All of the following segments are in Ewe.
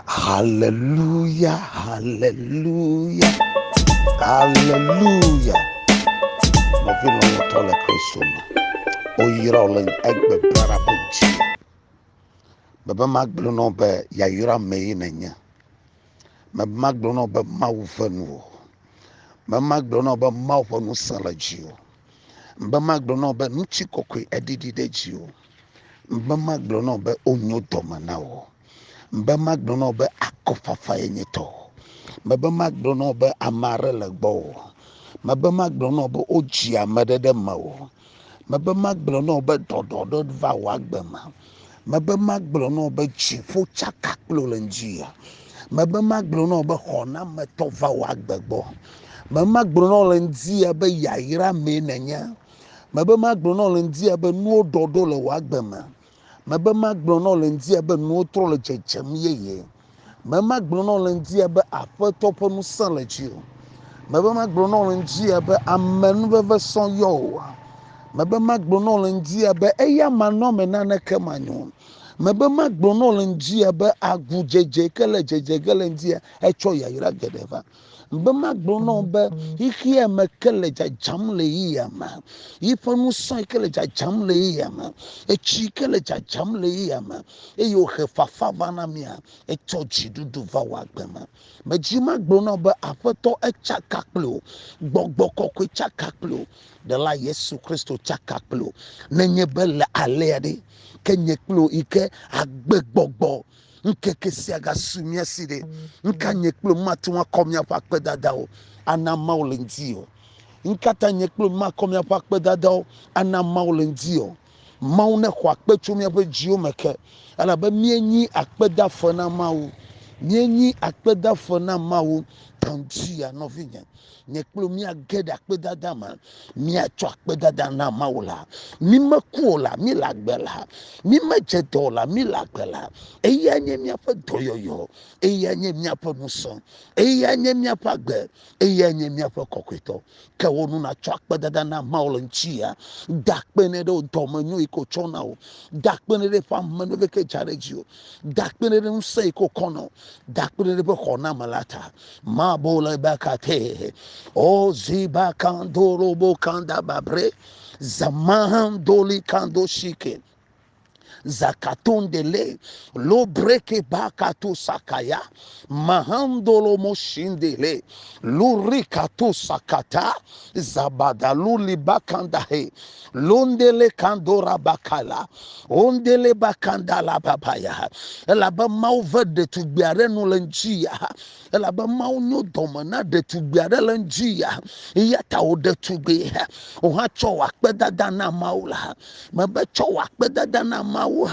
Hallelujah, hallelujah, hallelujah. Nɔvi lɔlɔ̃tɔ le Kristo me, woyra wò le egbe biaɖa ƒe ŋuti. Mebe magblɔ na wò be yayra mee nènye. Mebe magblɔ na wò be Mawu ve nuwò. Mebe magblɔ na wò be Mawu ƒe ŋusẽ le dziwò. Mebe magblɔ na wò be ŋutikɔkɔe eɖiɖi ɖe dziwò. Mebe magblɔ na wò be wonyo dɔme na wò. Mebe magblɔ na wò be akɔfafa ye nye tɔwò. Mebe magblɔ na wò be ame aɖe le gbɔwò. Mebe magblɔ na wò be wodzi ame ɖe ɖe mewò. Mebe magblɔ na wò be ɖɔɖɔ ɖe va wò agbe me. Mebe magblɔ na wò be dziƒo tsaka kple wò le ŋdi ya. Mebe magblɔ na wò be xɔnametɔ va wò agbe gbɔ. Mebe magblɔ na wò le ŋdi ya be yayra mee nènye. Mebe magblɔ na wò le ŋdi ya be nuwo ɖɔ ɖo le wò agbe me. Mebe magblɔ na wò le ŋdi ya be nuwo trɔ le dzedzem yeye. Mebe magblɔ na wò le ŋdi ya be Aƒetɔ ƒe ŋusẽ le dziwò. Mebe magblɔ na wò le ŋdi ya be amenuveve sɔŋ yɔ wò. Mebe magblɔ na wò le ŋdi ya be eya manɔme naneke manyo. Mebe magblɔ na wò le ŋdi ya be agudzedze ke le dzedze ge le ŋdi ya etsɔ yayra geɖe va. Be magblɔ na wò be xexea me ke le dzadzam le yeyea me, yiƒe ŋusẽ ke le dzadzam le yeyea me, etsi ke le dzadzam le yeyea me, eye wòhe fafa va na mía, etsɔ dziɖuɖu va wò agbe me. Medzi magblɔ na wò be Aƒetɔ etsaka kpli wò, Gbɔgbɔ Kɔkɔe tsaka kpli wò, Ɖela Yesu Kristo tsaka kpli wò. Nenye be le alea ɖe, ke nye kpli wò yi ke agbegbɔgbɔ Ŋkeke sia gasu mía si ɖe, nuka nye kple wò mate ŋu akɔ míaƒe akpedadawo ana Mawu le ŋdi o? Nuka ta nye kple wò makɔ míaƒe akpedadawo ana Mawu le ŋdi o? Mawu nexɔ akpe tso míaƒe dziwo me ke, elabe míenyi akpedafe na Mawu. Míenyi akpedafe na Mawu. Ta ŋutia, nɔvinye, nye kple wò míage ɖe akpedada me, míatsɔ akpedada na Mawu la. Mí meku o la, mí le agbe la. Mí medze dɔ o la, mí le agbe la. Eya nye míaƒe dɔyɔyɔ, eya nye míaƒe ŋusẽ, eya nye míaƒe agbe, eya nye míaƒe kɔkɔetɔ. Ke wò nu natsɔ akpedada na Mawu le ŋuti ya. Da akpe nɛ ɖe wò dɔmenyo yi ke wòtsɔ na wò. Da akpe nɛ ɖe eƒe amenuveve ke dza ɖe dziwò. Da akpe nɛ ɖe ŋusẽ yi ke wòkɔ na wò. Da akpe nɛ ɖe eƒe xɔname la ta. Mabole bakate. O ziba kandorobo kanda babre. Zamahandoli kando shike. Zakatondele. Lobreke bakato sakaya. Mahandolo moshindele. Lurikato sakata. Zabadaluli bakandahe. Londele kandora bakala. Ondele bakandala babaya. Elabe Mawu ve ɖetugbi aɖe nu le ŋuti ya. Elabe Mawu nyo dɔme na ɖetugbi aɖe le ŋuti ya. Eya ta wò ɖetugbi, wò hã tsɔ wò akpedada na Mawu la. Mebe tsɔ wò akpedada na Mawu.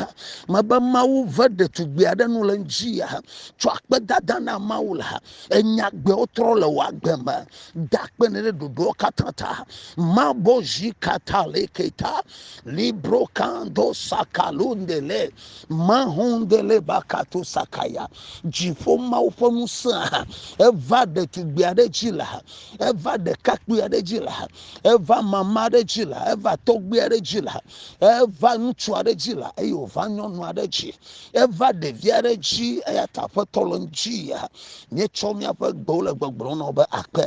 Mebe Mawu ve ɖetugbi aɖe nu le ŋuti ya. Tsɔ akpedada na Mawu la. Enyagbewo trɔ le wò agbe me. Da akpe nɛ ɖe ɖoɖowo katã ta. Mabo zi kata leketa. Libro kando sakalundele. Mahundele bakato sakaya. Dziƒo Mawu ƒe ŋusẽa eva ɖetugbi aɖe dzi la, eva ɖekakpui aɖe dzi la, eva mama aɖe dzi la, eva tɔgbui aɖe dzi la, eva ŋutsu aɖe dzi la, eye wòva nyɔnu aɖe dzi, eva ɖevi aɖe dzi. Eya ta Aƒetɔ le ŋuti ya, míetsɔ míaƒe gbewo le gbɔgblɔm na wò be akpe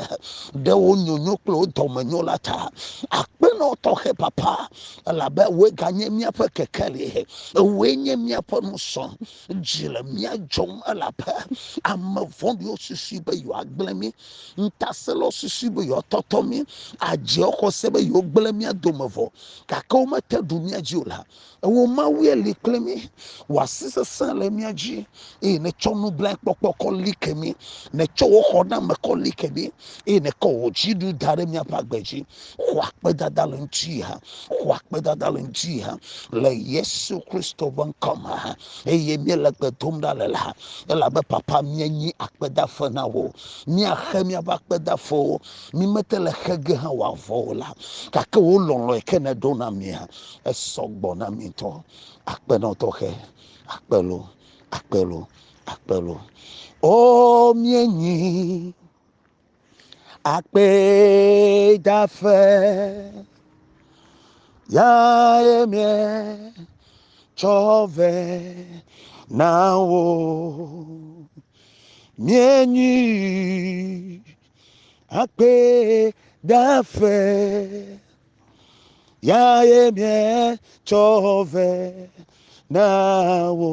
ɖe wò nyonyo kple wò dɔmenyo la ta. Akpe na wò tɔxɛ papa, elabe wòe ganye míaƒe kekeli, wòe nye míaƒe ŋusẽ. Dzi le mía dzɔm elabe ame vɔ̃ɖiwo susui be yewoagblẽ mí, ŋutasẽlawo susui be yewoatɔtɔ mí, adzewo xɔ se be yewogblẽ mía dome vɔ, gake womete ɖu mía dzi o la. Ewò Mawue li kple mí, wò asi sesẽ le mía dzi, eye nètsɔ nublanuikpɔkpɔ kɔ li ke mí, nètsɔ wò xɔname kɔ li ke mí, eye nèkɔ wò dziɖuɖu da ɖe míaƒe agbe dzi. Xɔ akpedada le ŋuti ha, xɔ akpedada le ŋuti ha, le Yesu Kristo ƒe ŋkɔ me ha, eye míele gbe dom ɖa le la, elabe Papa míenyi akpedafe na wò, míaxe míaƒe akpedafewo, mímete le xe ge hã wòavɔ o la, gake wò lɔlɔ̃e ke nèɖo na mía. Esɔ gbɔ na mí ŋutɔ. Akpe na wò tɔxɛ. Akpe lo, akpe lo, akpe lo. O míenyi akpedafe. Yae míetsɔ vɛ na wò. Míenyi akpedafe ya ye míetsɔ vɛ na wò.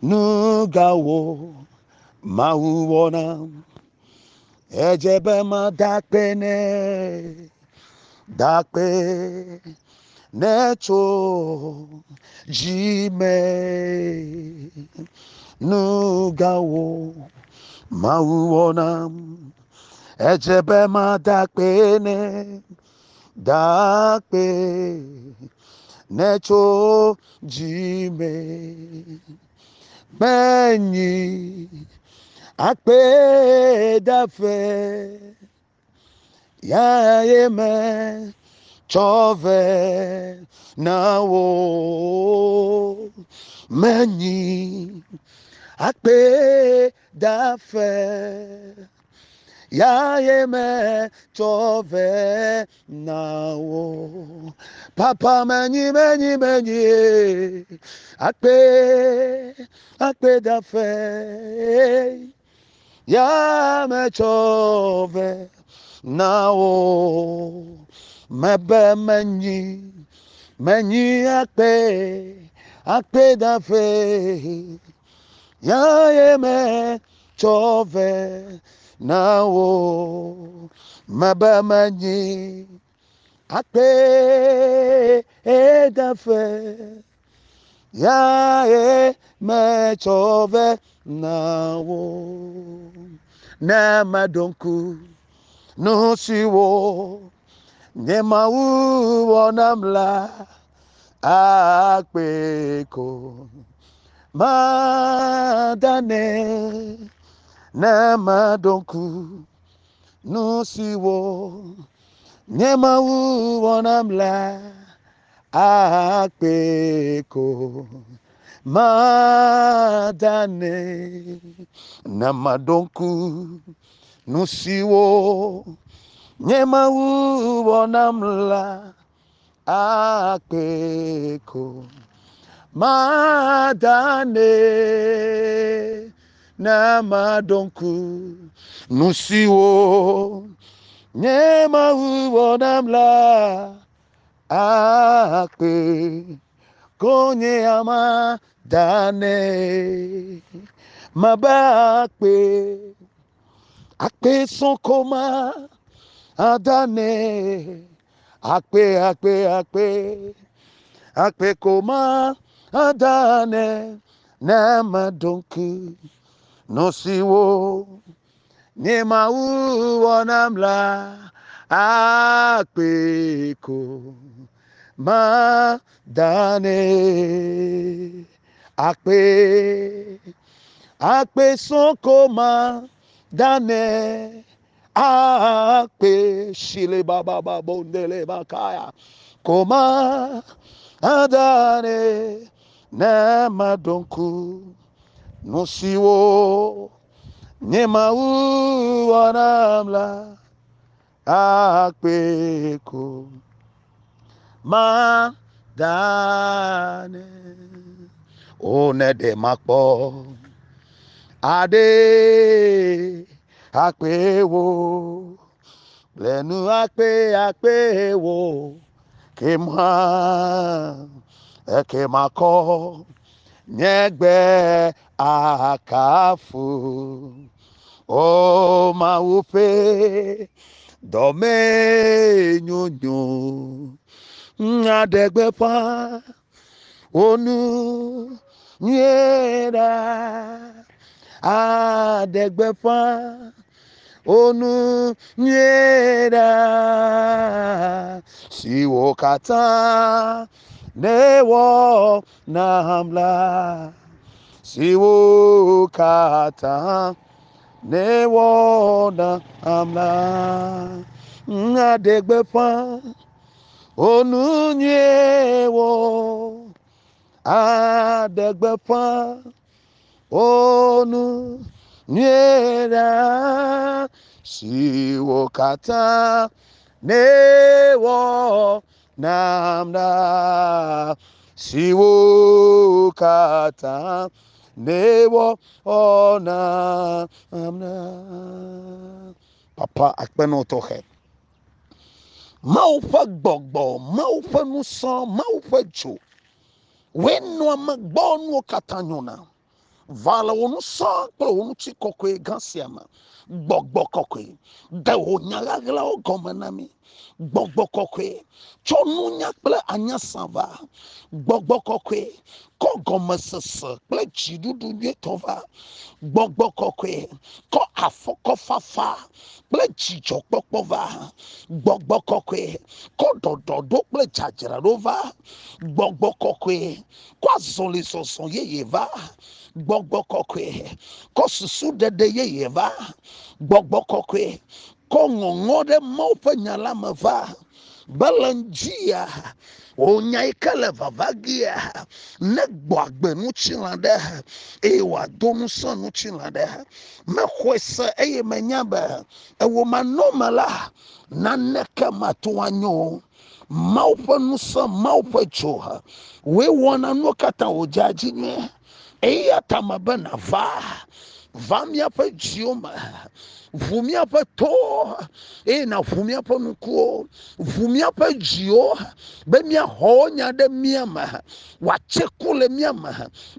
Nu gãwo Mawu wɔ nam. Edze be mada akpe nɛ, da akpe nɛ tso dzi me. Nu gãwo Mawu wɔ nam. Edze be mada akpe nɛ, da akpe nɛ tso dzi me. Menyi akpedafe ya ye metsɔ vɛ na wò. Menyi akpedafe ya ye metsɔ vɛ na wò. Papa menyi menyi menyi akpe akpedafe ya metsɔ vɛ na wò. Mebe menyi menyi akpe akpedafe ya ye metsɔ vɛ na wò. Mebe menyi akpedafe ya ye metsɔ vɛ na wò. Ne meɖo ŋku nu siwo nye Mawu wɔ nam la, akpe ko mada nɛ. Ne meɖo ŋku nu siwo nye Mawu wɔ nam la, akpe ko mada nɛ. Ne meɖo ŋku nu siwo nye Mawu wɔ nam la, akpe ko mada nɛ. Ne meɖo ŋku nu siwo nye Mawu wɔ nam la, akpe ko nye amada nɛ. Mebe akpe, akpe sɔŋ ko mada nɛ. Akpe, akpe, akpe, akpe ko mada nɛ. Ne meɖo ŋku nu siwo nye Mawu wɔ nam la, akpe ko mada nɛ. Akpe, akpe sɔŋ ko mada nɛ. Akpe shile baba bondele bakaya. Koma adane ne meɖo ŋku nu siwo nye Mawu wɔ nam la, akpe ko mada nɛ. O ne ɖe makpɔ aɖe akpe wo le nu akpe akpe wo ke ma eke makɔ nye gbe akafu. O Mawu ƒe dɔmenyonyo aɖe gbeƒã wò nu nyuie ɖa. Aɖe gbeƒã wò nu nyuie ɖa. Siwo katã nèwɔ nam la. Siwo katã nèwɔ nam la. Aɖe gbeƒã wò nu nyuiewo. Aɖe gbeƒã wò nu nyuie ɖa. Siwo katã nèwɔ nam la. Siwo katã Ne wɔ na amna. Papa akpe na wò tɔxɛ. Mawu ƒe gbɔgbɔ, Mawu ƒe ŋusẽ, Mawu ƒe dzo. Wòe nɔa ame gbɔ nuwo katã nyona. Va le wò ŋusẽ kple wò ŋutikɔkɔe gã sia me. Gbɔgbɔ kɔkɔe, ɖe wò nya ɣaɣlawo gɔme na mí. Gbɔgbɔ kɔkɔe, tsɔ nunya kple anyasã va. Gbɔgbɔ kɔkɔe, kɔ gɔmesese kple dziɖuɖu nyuietɔ va. Gbɔgbɔ kɔkɔe, kɔ afɔkɔfafa kple dzidzɔkpɔkpɔ va. Gbɔgbɔ kɔkɔe, kɔ ɖɔɖɔɖo kple dzadzraɖo va. Gbɔgbɔ kɔkɔe, kɔ azɔlizɔzɔ yeye va. Gbɔgbɔ kɔkɔe, kɔ susuɖeɖe yeye va. Gbɔgbɔ kɔkɔe, kɔ ŋɔŋɔ ɖe Mawu ƒe nya la me va. Be le ŋdzia, wò nya yi ke le vava gea, ne gbɔ agbe ŋutilã ɖe eye wòado ŋusẽ ŋutilã ɖe. Mexɔe se eye menya be ewò manɔme la, naneke mate ŋu anyo o. Mawu ƒe ŋusẽ, Mawu ƒe dzo, wòe wɔna nuwo katã wòdzea edzi nyuie. Eya ta mebe nàva, va míaƒe dziwo me, ʋu míaƒe towo eye nàʋu míaƒe ŋkuwo, ʋu míaƒe dziwo be míaxɔ wo nya ɖe mía me, wòatse ku le mía me,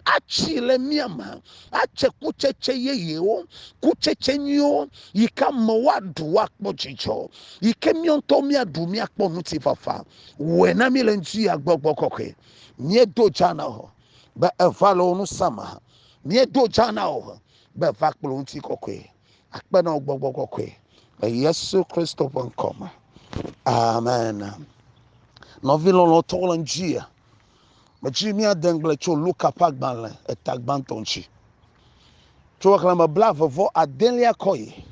atsi le mía me, atse kutsetse yeyewo, kutsetse nyuiwo yi ke amewo aɖu woakpɔ dzidzɔ, yi ke míawo ŋutɔ míaɖu míakpɔ ŋutifafa. Wɔe na mí le ŋuti ya gbɔgbɔ kɔkɔe. Míedo dza na wò be eva le wò ŋusẽ me. Míedo dza na wò be va kple wò ŋutikɔkɔe. Akpe na wò gbɔgbɔ kɔkɔe le Yesu Kristo ƒe ŋkɔ me. Amen. Nɔvi lɔlɔ̃tɔwo le ŋuti medzi míade ŋugble tso Luka ƒe agbalẽ eta gbãtɔ ŋuti. Tso xexlẽme 29 kɔ yi.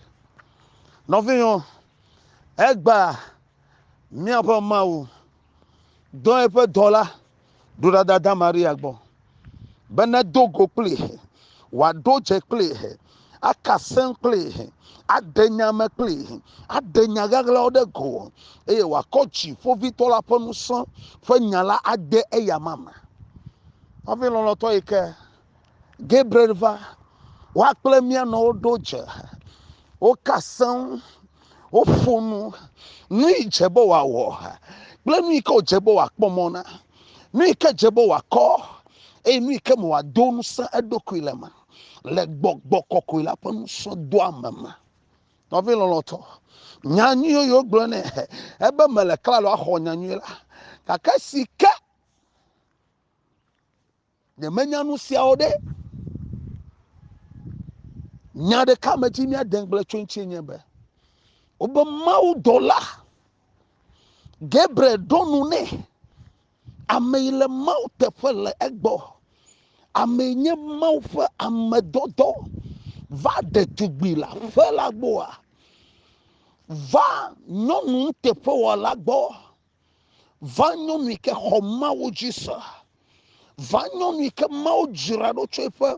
Nɔvinyewo, egbea míaƒe Mawu dɔ eƒe dɔla ɖo ɖa dada Maria gbɔ be nedo go kpli, wòaɖo dze kpli, aka asem kpli, aɖe nya me kpli, aɖe nya ɣaɣlawo ɖe go eye wòakɔ dziƒovitɔ la ƒe ŋusẽ ƒe nya la ade eyama me. Nɔvi lɔlɔ̃tɔ yi ke Gabriel va, woa kple mía nɔwo ɖo dze, woka asem, woƒo nu, nu yi dze be wòawɔ kple nu yi ke wòdze be wòakpɔ mɔ na, nu yi ke dze be wòakɔ eye nu yi ke me wòado ŋusẽ eɖokui le me le gbɔgbɔ kɔkɔe la ƒe ŋusẽ doame me. Nɔvi lɔlɔ̃tɔ, nya nyui yiwo gblɔ nɛ ebe mele klalo axɔ nya nyui la, gake si ke nyemenya nu siawo ɖe. Nya ɖeka me dzi míade ŋugble tso ŋuti nye be wobe mawudɔla Gabriel ɖo nu nɛ ame yi le Mawu teƒe le egbɔ. Ame yi nye Mawu ƒe amedɔdɔ va ɖetugbi le aƒe la gbɔa, va nyɔnu nuteƒewɔla gbɔ, va nyɔnu yi ke xɔ Mawu dzi se, va nyɔnu yi ke Mawu dzra ɖo tso eƒe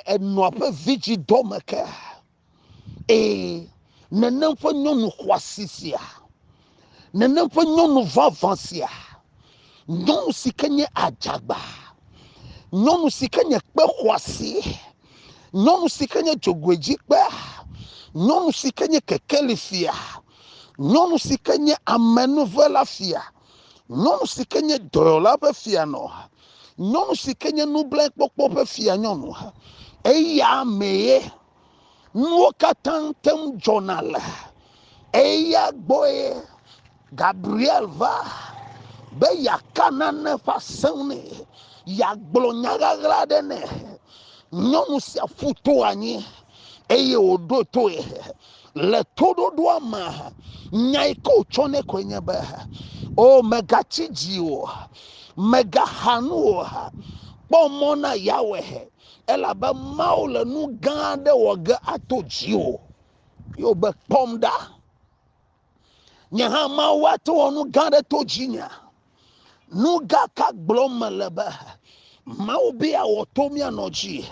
enɔa ƒe vidzidɔ me ke. Ee, nenem ƒe nyɔnu xɔasi sia, nenem ƒe nyɔnu vavã sia, nyɔnu si ke nye adzagba, nyɔnu si ke nye kpe xɔasi, nyɔnu si ke nye dzogoedzikpe, nyɔnu si ke nye kekeli fia, nyɔnu si ke nye amenuvela fia, nyɔnu si ke nye dɔyɔla ƒe fianɔ, nyɔnu si ke nye nublanuikpɔkpɔ ƒe fia nyɔnu, eya mee nuwo katã te ŋu dzɔna le. Eya gbɔe Gabriel va be yeaka nane ƒe asem nɛ, yeagblɔ nya ɣaɣla aɖe nɛ. Nyɔnu sia ƒu to anyi eye wòɖo toe. Le toɖoɖoa me, nya yi ke wòtsɔ nɛ koe nye be, o megatsi dzi o, megaxa nu o, kpɔ mɔ na Yahweh elabe Mawu le nu gã aɖe wɔ ge ato dziwò. Ye wòbe kpɔm ɖa. Nye hã Mawu ate wɔ nu gã aɖe to dzinye. Nu gã ka gblɔm mele be Mawu be yeawɔ to mía nɔ dzi.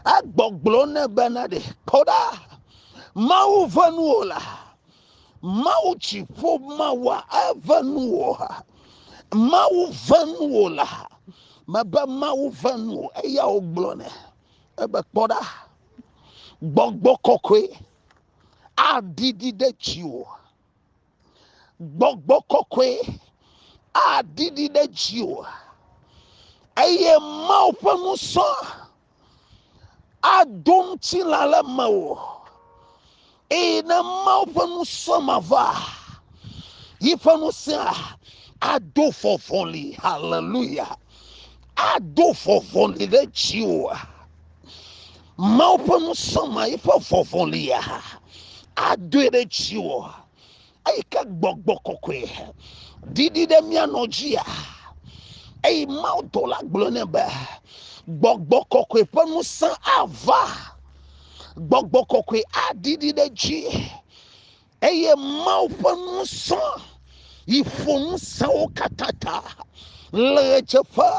Egbɔgblɔ nɛ bena ɖe kpɔ ɖa. Mawu ve nuwò la. Mawu dziƒo Mawua eve nuwò. Mawu ve nuwò la. Mebe Mawu ve nu o, eya wògblɔ nɛ. Ebe kpɔ ɖa, gbɔgbɔ kɔkɔe aɖiɖi ɖe dziwò. Gbɔgbɔ kɔkɔe aɖiɖi ɖe dziwò. Eye Mawu ƒe ŋusẽ ado ŋutilã le mewò. Eye ne Mawu ƒe ŋusẽ ma va, yiƒe ŋusẽa ado vɔvɔli. Haleluya. Ado vɔvɔli ɖe dziwò. Mawu ƒe ŋusẽ ma yiƒe vɔvɔlia adoe ɖe dziwò. Eyi ke gbɔgbɔ kɔkɔe ɖiɖi ɖe mía nɔ dzia, eyi Mawu dɔla gblɔ nɛ be gbɔgbɔ kɔkɔe ƒe ŋusẽ ava, gbɔgbɔ kɔkɔe aɖiɖi ɖe dzi eye Mawu ƒe ŋusẽ yi ƒo ŋusẽwo katã ta le ɣedzeƒe,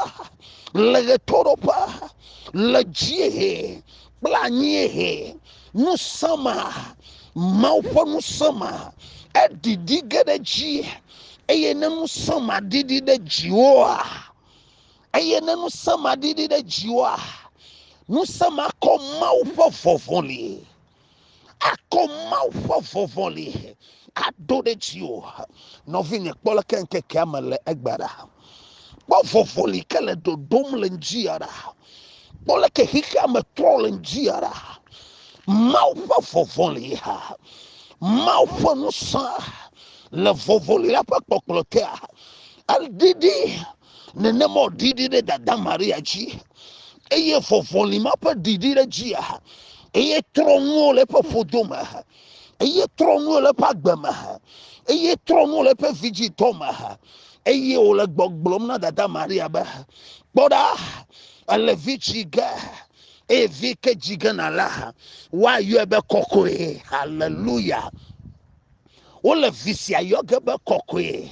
le ɣetoɖoƒe, le dziehe kple anyiehe. Ŋusẽ ma, Mawu ƒe ŋusẽ ma, eɖiɖi ge ɖe dzi eye ne ŋusẽ ma ɖiɖi ɖe dziwòa, eye ne ŋusẽ ma ɖiɖi ɖe dziwòa, ŋusẽ ma kɔ Mawu ƒe vɔvɔli akɔ Mawu ƒe vɔvɔli aɖo ɖe dziwò. Nɔvinye, kpɔ leke ŋkekea me le egbea ɖa. Kpɔ vɔvɔli ke le dodom le ŋdzia ɖa. Kpɔ leke xexea me trɔ le ŋdzia ɖa. Mawu ƒe vɔvɔli ha, Mawu ƒe ŋusẽ le vɔvɔli la ƒe kpɔkplɔ tea. Eɖiɖi nenema wòɖiɖi ɖe dada Maria dzi eye vɔvɔli ma ƒe ɖiɖi ɖe dzia eye trɔ nuwo le eƒe ƒodo me eye trɔ nuwo le eƒe agbe me eye trɔ nuwo le eƒe vidzidɔ me eye wòle gbɔgblɔm na dada Maria be kpɔ ɖa ele vi dzi ge eye vi ke dzi ge nala woayɔe be kɔkɔe. Haleluya! Wole vi sia yɔ ge be kɔkɔe.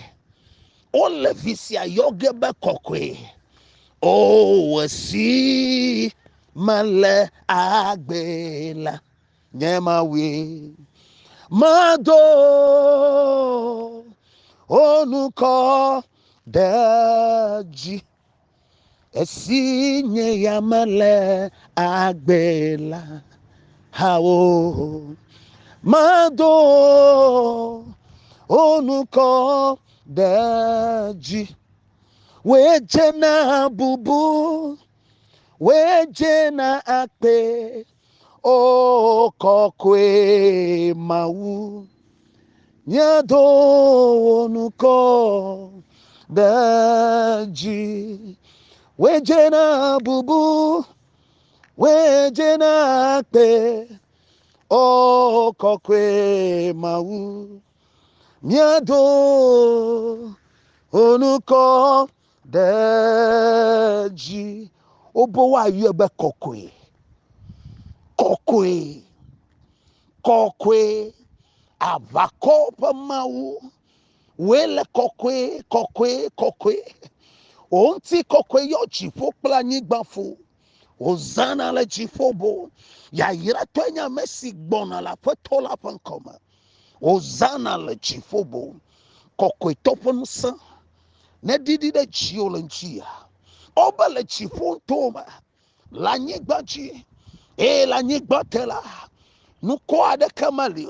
Wole vi sia yɔ ge be kɔkɔe. O esi mele agbe la, nye Mawue mado onukɔ ɖe dzi. Esi nye ya mele agbe la, hawo mado onukɔ ɖe dzi. Wòe dze na bubu, wòe dze na akpe, o kɔkɔe Mawu. Míado wò ŋkɔ ɖe dzi. Wòe dze na bubu, wòe dze na akpe, o kɔkɔe Mawu. Míado wò ŋkɔ ɖe dzi. Wobe woayɔe be kɔkɔe, kɔkɔe. Kɔkɔe, aʋakɔ ƒe Mawu, wòe le kɔkɔe, kɔkɔe, kɔkɔe. Wò ŋutikɔkɔe yɔ dziƒo kple anyigba fũ. Hosana le dziƒo bo. Yayratɔe nye ame si gbɔna le Aƒetɔ la ƒe ŋkɔme. Hosana le dziƒo bo. Kɔkɔetɔ ƒe ŋusẽ neɖiɖi ɖe dziwò le ŋutia. Wobe le dziƒo ŋutɔ me. le anyigba dzi eye le anyigba te la, nukɔ aɖeke meli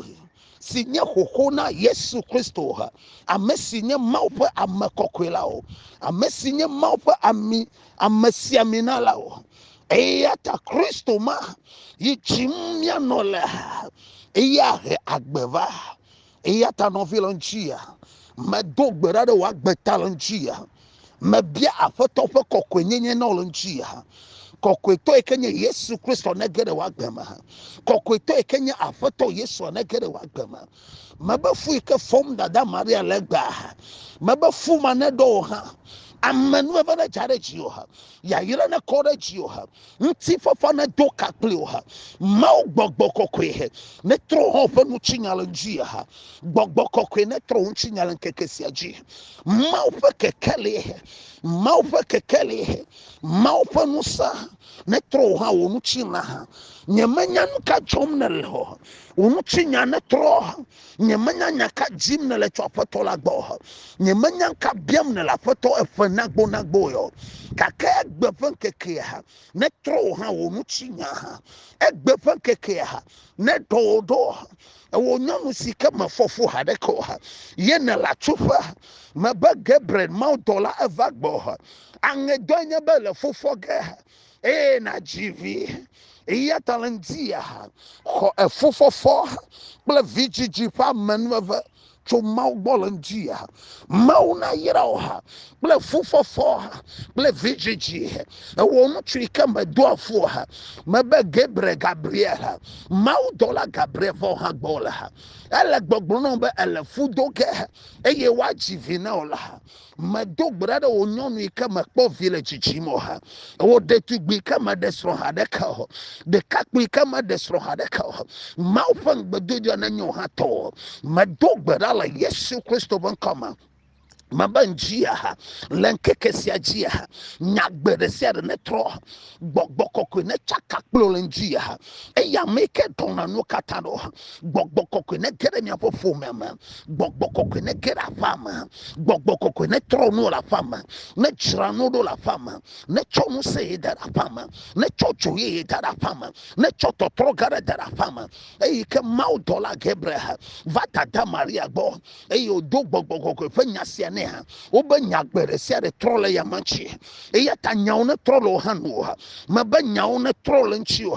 si nye xoxo na Yesu Kristo, ame si nye Mawu ƒe ame kɔkɔe la o, ame si nye Mawu ƒe ami amesiamina la o. Eya ta Kristo ma yi dzim míanɔ le eya he agbe va. Eya ta nɔvi le ŋutia, medo gbe ɖa ɖe wò agbe ta le ŋutia. Mebia Aƒetɔ ƒe kɔkɔenyenye na wò le ŋutia. Kɔkɔetɔ yi ke nye Yesu Kristo nege ɖe wò agbe me. Kɔkɔetɔ yi ke nye Aƒetɔ Yesu nege ɖe wò agbe me. Mebe fu yi ke fɔm dada Maria le egbea. Mebe fu ma neɖɔ wò hã. Amenuveve nedza ɖe dziwò. Yayra nekɔ ɖe dziwò. Ŋutifafa nedo ka kpli wò. Mawu gbɔgbɔ kɔkɔe netrɔ hã ƒe ŋutinya le ŋdzi. Gbɔgbɔ kɔkɔe netrɔ ŋutinya le ŋkeke sia dzi. Mawu ƒe kekeli, Mawu ƒe kekeli, Mawu ƒe ŋusẽ netrɔ wò hã wò ŋutilã. Nyemenya nu ka dzɔm nèle o. Wò ŋutinya netrɔ. Nyemenya nya ka dim nèle tso Aƒetɔ la gbɔ o. Nyemenya nu ka biam nèle Aƒetɔ eƒe. nagbonagbo yɔ. Gake egbe ƒe ŋkekea, netrɔ wò hã wò ŋutinya. Egbe ƒe ŋkekea, neɖɔ wò ɖo. Ewò nyɔnu si ke mefɔ fu haɖeke o, ye nèle atsuƒe. Mebe Gabriel, mawudɔla eva gbɔ. Aŋedɔe nye be le fu fɔ ge eye nàdzi vi. Eya ta le ŋdia, xɔ efufɔfɔ kple vidzidzi ƒe amenuveve tso Mawu gbɔ le ŋdia. Mawu nayra wò hã kple fufɔfɔ kple vidzidzi. Ewɔ ŋutsu yi ke medoa fu o hã. Mebe Gabriel, Gabriel, mawudɔla Gabriel va wò hã gbɔ le hã. Ele gbɔgblɔm na wò be ele fu do ge eye woadzi vi na wò le hã. Medo gbe ɖa ɖe wò nyɔnu yi ke mekpɔ vi le dzidzim o hã. Wò ɖetugbui yi ke meɖe srɔ̃ haɖeke o. Ɖekakpui yi ke meɖe srɔ̃ haɖeke o. Mawu ƒe ŋugbedodoa nenye wò hã tɔwò. Medo gbe ɖa le Yesu Kristo ƒe ŋkɔ me. Mebe ŋdzia, le ŋkeke sia dzia, nyagbe ɖe sia ɖe netrɔ. Gbɔgbɔ kɔkɔe netsaka kple wò le ŋdzia. Eya ame yi ke dɔna nuwo katã ɖo. Gbɔgbɔ kɔkɔe nege ɖe miaƒe ƒomea me. Gbɔgbɔ kɔkɔe nege ɖe aƒea me. Gbɔgbɔ kɔkɔe netrɔ nuwo le aƒea me. Nedzra nuwo ɖo le aƒea me. Netsɔ ŋusẽ yeye da ɖe aƒea me. Netsɔ dzo yeye da ɖe aƒea me. Netsɔ tɔtrɔ gã ɖe da ɖe aƒea me. Eyi ke mawudɔla Gabriel va dada Maria gbɔ eye wòdo gbɔgbɔ kɔkɔe ƒe nya sia nɛ hã. Wobe nyagbe ɖe sia ɖe trɔ le ya ma ŋuti. Eya ta nyawo netrɔ le wò hã nu o. Mebe nyawo netrɔ le ŋuti o.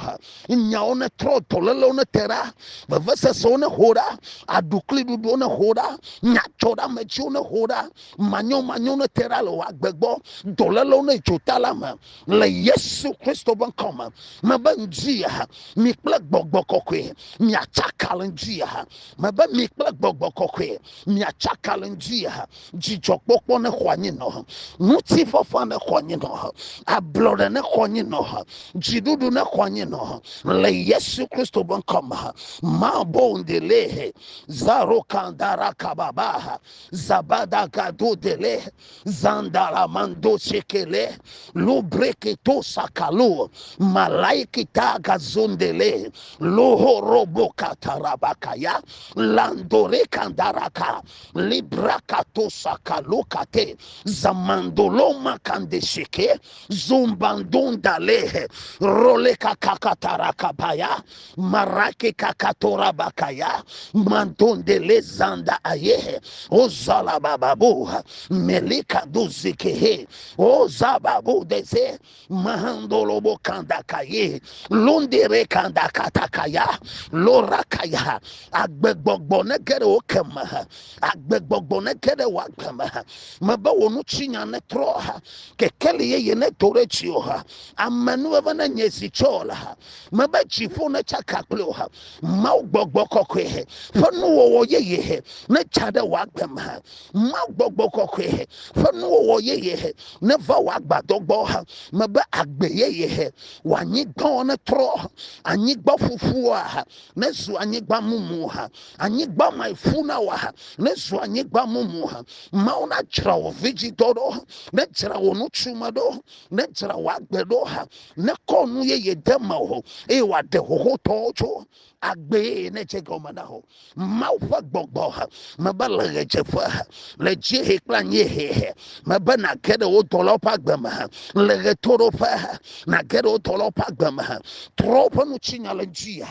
Nyawo netrɔ, dɔlélewo nete ɖa, vevesesewo neho ɖa, aɖukliɖuɖuwo neho ɖa, nyadzɔɖeamedziwo neho ɖa, manyomanyo nete ɖa le wò agbe gbɔ, dɔlélewo nedzo ta le eme le Yesu Kristo ƒe ŋkɔ me. Mebe ŋdzia, mi kple gbɔgbɔ kɔkɔe miatsaka le ŋdzia. Mebe mi kple gbɔgbɔ kɔkɔe miatsaka le ŋdzia. Dzidzɔkpɔkpɔ nexɔ anyi nɔ, ŋutifafa nexɔ anyi nɔ, ablɔɖe nexɔ anyi nɔ, dziɖuɖu nexɔ anyi nɔ le Yesu Kristo ƒe ŋkɔ me. Mabondele zarokandarakababa zabadagadodele zandaramando sekele lubreketo sakalo malaikita gazondele lohorobokatarabakaya landore kandaraka librakato sakalokate zamandoloma kandeseke zumbandondale rolekakakatarakabaya marake kakatorabakaya mandondele zanda aye ozalabababu melikaduzekehe ozababu deze mahandolobo kandakaye londere kandakatakaya lorakaya agbegbɔgbɔ nege ɖe wo keme agbegbɔgbɔ nege ɖe wò agbe me mebe wò ŋutinya netrɔ kekeli yeye nedo ɖe dziwò amenuveve nenye zi tsɔ le mebe dziƒo netsaka kple wò Mawu gbɔgbɔ kɔkɔe ƒe nuwɔwɔ yeye netsa ɖe wò agbe me Mawu gbɔgbɔ kɔkɔe ƒe nuwɔwɔ yeye neva wò agbadɔ gbɔ mebe agbe yeye wò anyigbawo netrɔ anyigba ƒuƒua nezu anyigba mumu anyigba ma ƒu na wò nezu anyigba mumu Mawu nadzra wò vidzidɔ ɖo nedzra wò nutsume ɖo nedzra wò agbe ɖo nekɔ nu yeye de mewò eye wòaɖe xoxotɔwo tso agbe yeye nedze gɔme na wò. Mawu ƒe gbɔgbɔ mebe le ɣedzeƒe, le dziehe kple anyiehe, mebe nàge ɖe wò dɔlawo ƒe agbe me, le ɣetoɖoƒe, nàge ɖe wò dɔlawo ƒe agbe me. Trɔ woƒe ŋutinya le ŋuti,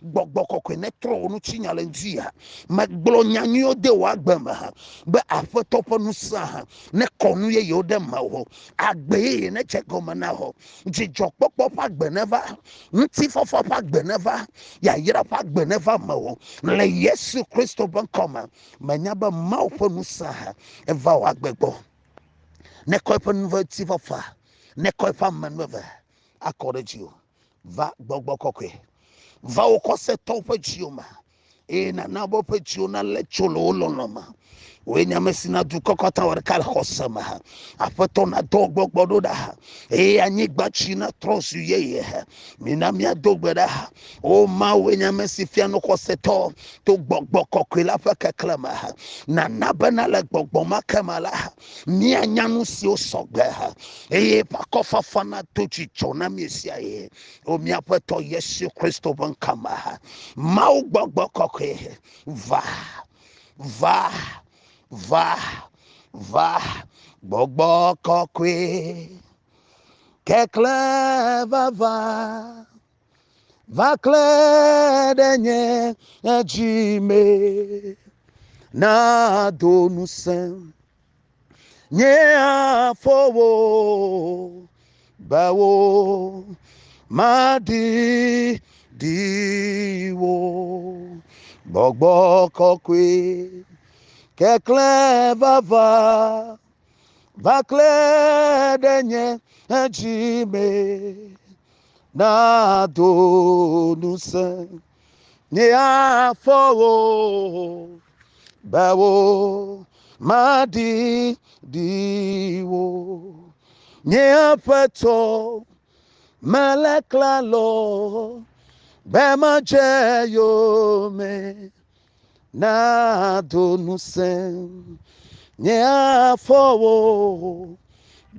gbɔgbɔ kɔkɔe netrɔ wò ŋutinya le ŋuti. Megblɔ nya nyuiwo de wò agbe me be Aƒetɔ ƒe ŋusẽ nekɔ nu yeyewo ɖe mewò, agbe yeye nedze gɔme na wò, dzidzɔkpɔkpɔ ƒe agbe neva, ŋutifafa ƒe agbe neva, yayra ƒe agbe neva mewò le Yesu Kristo ƒe ŋkɔ me. Menya be Mawu ƒe ŋusẽ eva wò agbe gbɔ. Nekɔ eƒe ŋutifafa, nekɔ eƒe amenuveve akɔ ɖe dziwò. Va gbɔgbɔ kɔkɔe, va wò xɔsetɔwo ƒe dziwò me eye nàna be woƒe dziwo nalé tso le wò lɔlɔ̃ me. Wòe nye ame si na dukɔ katã wɔ ɖeka le xɔse me. Aƒetɔ nadɔ gbɔgbɔ ɖo ɖa eye anyigba tsi natrɔ zu yeye. Mina míado gbe ɖa. O Mawu nye ame si fia nu xɔsetɔ to gbɔgbɔ kɔkɔe la ƒe keklẽ me. Nana bena le gbɔgbɔ ma ke me la, míanya nu siwo sɔgbe eye eƒe akɔfafa nato dzidzɔ na mí ɣesiaɣi. O míaƒe Tɔ Yesu Kristo ƒe ŋkɔ me. Mawu gbɔgbɔ kɔkɔe va, va, va, va. Gbɔgbɔ kɔkɔe keklẽ vava va klẽ ɖe nye dzi me nado ŋusẽ nye afɔwo be wo maɖiɖi wo. Gbɔgbɔ kɔkɔe keklẽ vava va klẽ ɖe nye dzi me nado ŋusẽ nye afɔwo be wo maɖiɖi wo. Nye Aƒetɔ, mele klalo be madze yome nado ŋusẽ nye afɔwo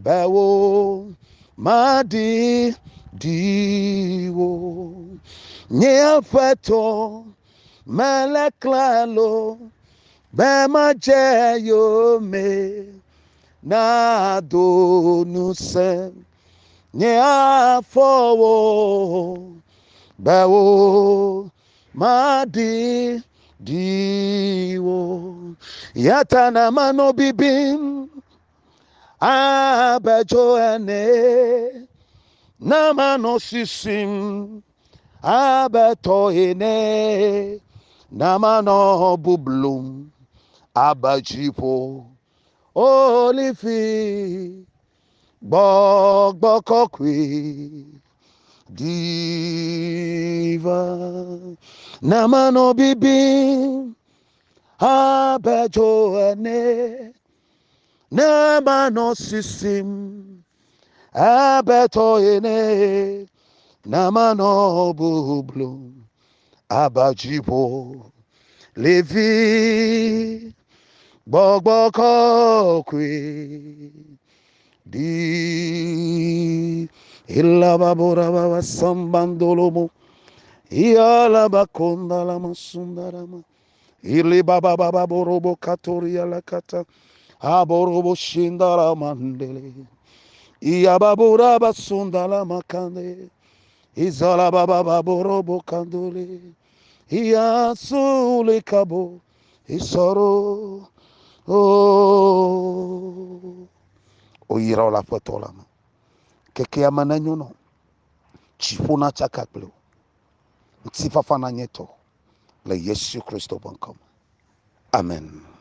be wo maɖiɖi wo. Nye Aƒetɔ, mele klalo be madze yome nado ŋusẽ nye afɔwo be wo maɖiɖi wo. Ya ta na manɔ bibim abe dzo ene, na manɔ sisim abe tɔ ene, na manɔ bublum abe dziƒo olifi. Gbɔgbɔ kɔkɔe ɖi va, na manɔ bibim abe dzo ene, na manɔ sisim abe tɔ ene, na manɔ bublum abe dziƒo lifi. Gbɔgbɔ kɔkɔe ɖi ilababorababa sambandolomo iyalabakondalama sundarama ilibabababorobo katorialakata aborobo shindaramandele iyababoraba sundalamakande izalabababorobo kandole iyasulikabo isoro o woyra wo le Aƒetɔ la me. Keke ame nenyo nɔ, dziƒo natsaka kple wò, ŋutifafa nanye tɔ le Yesu Kristo ƒe ŋkɔ me. Amen.